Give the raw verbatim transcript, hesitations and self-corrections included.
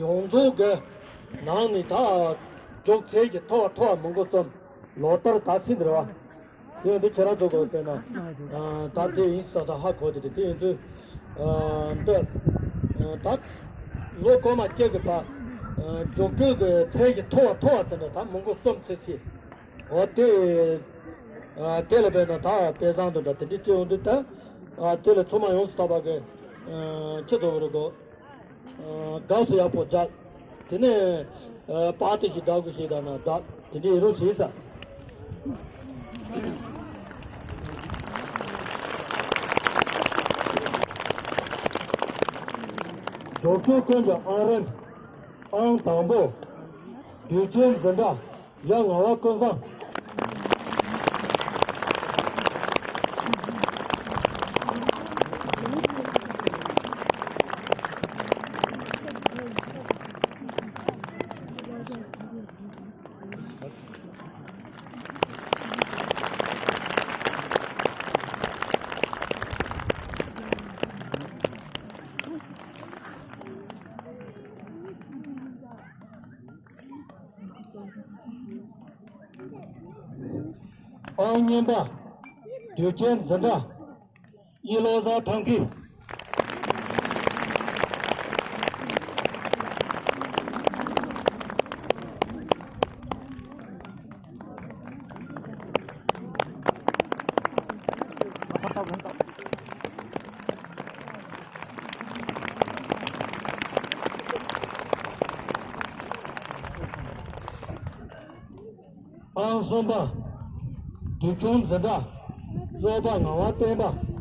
ཡོངས་རྫོགས་ཀྱི་ནང་ནས་ད་རྒྱུགས་ཚད་ཀྱི་མཐོ་བ་མཐོ་བ་མང་པོ་གསུམ། ལོ་ལྟར་ད་ཚིག་འདི་རེད་བ། དེ་ཡང་འདི་ཁྱེད་རང་ཚོ་གོ་དཔེར་ན་ད་དེ་ཡིན་ས་ས་ཧ་གོ་དེ་དེ་ཡིན་དུས་འདི་ད་ལོ་གོང་མ་སྐྱེ་གི་པ་རྒྱུགས་སྤྲོད་ཀྱི་ཚད་ཀྱི་མཐོ་བ་མཐོ་བ་དེ་འདྲ་ད་མང་པོ་གསུམ་ཚེ་སྲིད་འོ་དེ་དེ་ལ་དཔེར་ན་ད་དཔེ་བཟང་དུ་འདྲ་དེ་འདྲའི་སྤྲད་འོང་དུས་ད་དེ་ལ་ཚང་མ་ཡོངས་སུ་ཐོབ་པ་གི་ཁྱེད་ཚོ་གི་རེད་གོ། དགའ་སུ་ཡག་པོ་བརྒྱབ། དེ་ནས་པར་ཏི་ཞིག་བདག་གུ་ཞིག་དང་ན་བདག་དེ་འདྲའི་རུ་ཞིག་ས། རྒྱུགས་སྤྲོད་ཀུན་གྱི་ཨང་རིམ། ཨང་དང་པོ། དུས་ཆེན་འཛིན་གྲྭ། ཡ་ང་བ་ཀུན་བཟང་། ཨང་གཉིས་པ། དུས་ཆེན་འཛིན་གྲྭ། ཡི་ལོ་གཟའ་ཐང་གི། ཨང་གསུམ་པ། དུས་ཆུང་འཛིན་གྲྭ། རོགས་པ་ངག་དབང་བསྟན་པ།